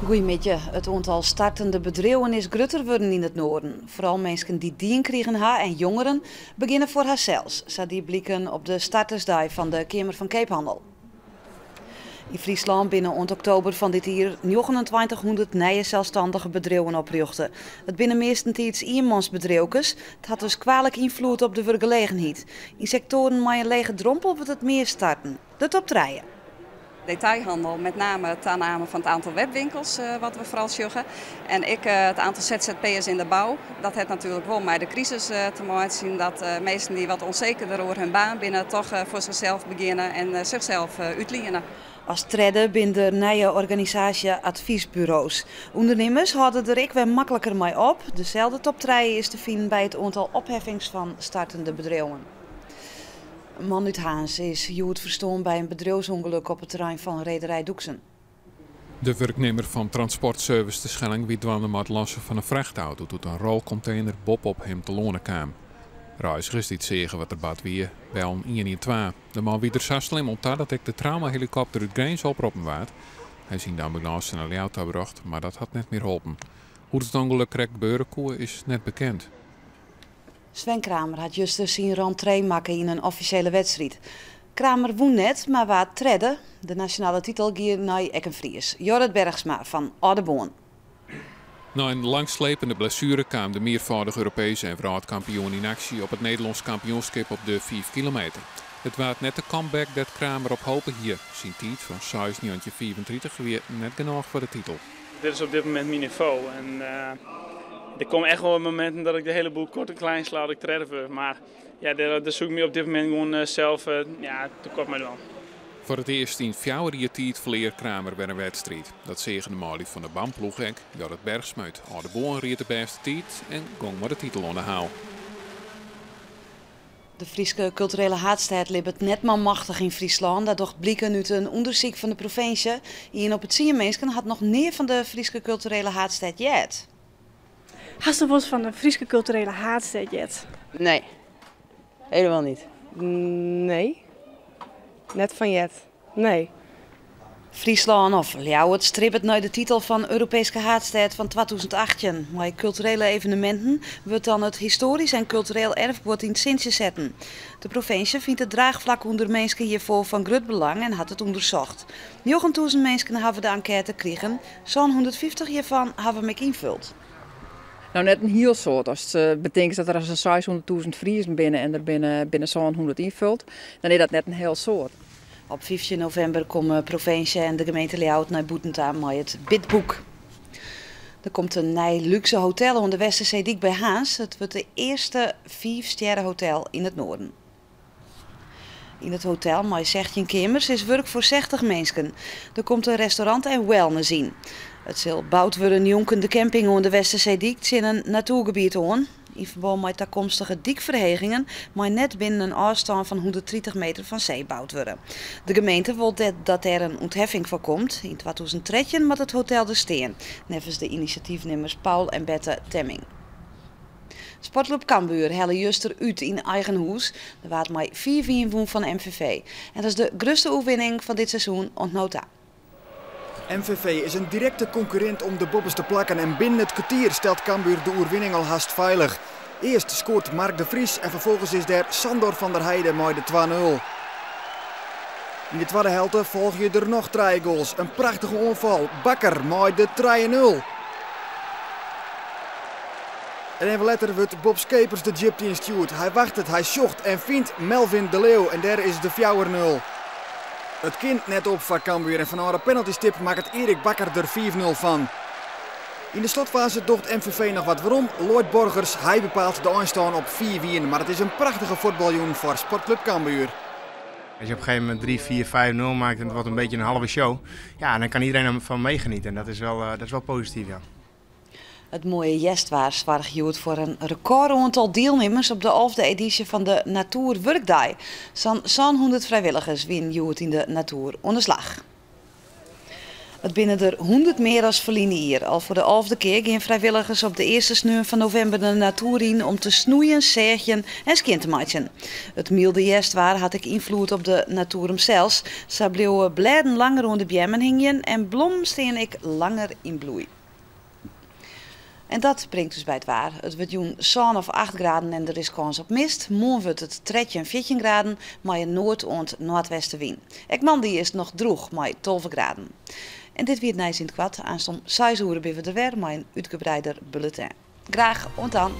Goeiemiddei. It oantal startende bedriuwen is grutter wurden yn it Noarden. Foaral minsken dy't dien krigen ha en jongeren begjinne foar harsels, sa die bliken op de startersdei fan de Keamer fan Keaphannel. Yn Fryslân binne oant oktober fan dit jier 2900 nije selsstannige bedriuwen oprjochte. It binne meastentiids ienmansbedriuwkes. It hat dus kwalik ynfloed op de wurkgelegenheid. Yn sektoaren mei in lege drompel wurdt it meast starten. De top trije. Detailhandel, met name het tanname fan it oantal webwinkels wat we foaral sjogge. En ek it oantal ZZP'ers yn de bou. Dat hat natuerlik wol mei de krisis te meitsjen dat minsken dy't wat ûnsekerder oer hun baan binne, toch foar sichsels begjinne en sichsels útliene. As tredde binne der nije organisaasje-advysburo's. Undernimmers hâlde der ek wer makliker mei op. Deselde top trije is te finen by it oantal opheffings fan startende bedriuwen. In man út Harns is hjoed ferstoarn by in bedriuwsûngelok op it terrein fan Rederij Doeksen. De wurknimmer fan Transportservice Terschelling wie dwaande mei it lossen fan in frachtauto doe't in rolkontener boppe-op him telâne kaam. Reizgers dy't seagen wat der bard wie, bellen 112. De man wie der sa slim oan ta dat ek de traumahelikopter út Grins oproppen waard. Hy is yn de ambulânse nei Ljouwert ta brocht, mar dat hat net mear holpen. Hoe't it ûngelok krekt gebeure koe, is net bekend. Sven Kramer hat juster syn rentree makke yn in offisjele wedstriid. Kramer wûn net, mar waard tredde. De nasjonale titel gie nei ek in Fries, Jorrit Bergsma fan Aldeboarn. Nei in langslepende blessuere kaam de mearfâldich Europeeske en wrâldkampioen yn aksje op it Nederlânsk kampioenskip op de 5 kilometer. It waard net de comeback dêr't Kramer op hope hie. Syn tiid fan 6.1935 wie net genôch foar de titel. Dit is op dit momint myn nivo. En der komme echt wol mominten dat ik de hiele boel koart en klein sla, dat ik tredde wurd. Mar ja, dêr soe ik my op dit momint gewoan sels, ja, tekoart mei dwaan. Foar it earst yn 4 jier tiid ferlear Kramer wer in wedstriid. Dat seagen de manlju fan de BAM-ploech ek. Jorrit Bergsma út Aldeboarn ried de bêste tiid en gong mei de titel oan de haal. De Fryske kulturele haadstêd libbet net manmachtich yn Fryslân. Dat docht bliken út in ûndersyk fan de provinsje. Ien op 'e 10 minsken hat noch nea fan de Fryske kulturele haadstêd heard. Hast wolris fan de Fryske kulturele haadstêd heard? Nee, helemaal niet. Nee, net fan heard. Nee. Fryslân of Ljouwert stribbet nei de titel fan Europeeske haadstêd fan 2018. Mei kulturele eveneminten wurdt dan it histoarysk en kultureel erfguod yn it sintsje setten. De provinsje fynt it draachflak ûnder minsken hjirfoar fan grut belang en hat it ûndersocht. 9000 minsken hawwe de enkête krigen, 750 hjirfan hawwe him ek ynfuld. No, net in hiel soad. Ast betinkst dat der sa'n 600.000 Friezen binne en der binne 700 ynfuld, dan is dat net in hiel soad. Op 15 novimber komme provinsje en de gemeente Ljouwert nei bûten ta mei it bidboek. Der komt in nij lúkse hotel oan de Westerseedyk by Harns. It wurdt de earste 5-stjerrehotel yn it Noarden. Yn it hotel mei 16 keamers is wurk foar 60 minsken. Der komt in restaurant en wellness yn. It sil boud wurde njonken de camping oan de Westerseedyk tsjin in natoergebiet oan. Yn ferbân mei takomstige dykferhegingen mei net binnen in ôfstân fan 130 meter fan see boud wurde. De gemeente wol dat dêr in ûntheffing foar komt. Yn 2013 moat it hotel der stean, neffens de inisjatyfnimmers Paul en Bette Temming. Sportklup Cambuur helle juster út yn eigen hûs. Der waard mei 5-1 wûn fan MVV. En dat is de grutste oerwinning fan dit seizoen oant no ta. MVV is in direkte konkurrint om de boppeste plakken en binnen it kertier stelt Cambuur de oerwinning al hast feilich. Earst skoart Mark de Vries en ferfolgens is dêr Sandor van der Heide mei de 2-0. Yn de twadde helte folgje der noch 3 goals. In prachtige oanfal. Bakker mei de 3-0. En even letter wurdt Bob Schepers de djipte ynstjoerd. Hy wachtet, hy sjocht en fynt Melvin de Leeuw en dêr is de 4-0. It kin net op foar Cambuur en fanôf de penaltystip makket Erik Bakker der 5-0 fan. Yn de slotfaze docht MVV noch wat werom. Lloyd Borgers, hy bepaalt de einstân op 4-1, mar it is in prachtige fuotbaljûn foar Sportklup Cambuur. Als je op een gegeven moment 3, 4, 5-0 maakt en het wordt een beetje een halve show, ja, dan kan iedereen ervan meegenieten en dat is wel positief, ja. It moaie hjerstwaar soarge hjoed foar in rekôroantal dielnimmers op de 11e edysje fan de Natuerwurkdei. Sa'n 700 frijwilligers wienen hjoed yn de natoer oan de slach. Dat binne der 100 mear as ferline jier. Al foar de alfde kear gean frijwilligers op de earste sneon fan novimber de natoer yn om te snoeien, seagjen en skjin te meitsjen. It mylde hjerstwaar hat ek ynfloed op de natoer himsels. Sa bliuwe blêden langer oan de beammen hingjen en blommen stean ek langer yn bloei. En dat bringt ús by it waar. It wurdt jûn 7 of 8 graden en der is kâns op mist. Moarn wurdt it 13, 14 graden mei in noard- oant noardwestewyn. Ek moandei is it noch drûch mei 12 graden. En dit wie it nijs yn it koart. Aanst om 6 oere binne we der wer mei in útgebreider bulletin. Graach oant dan.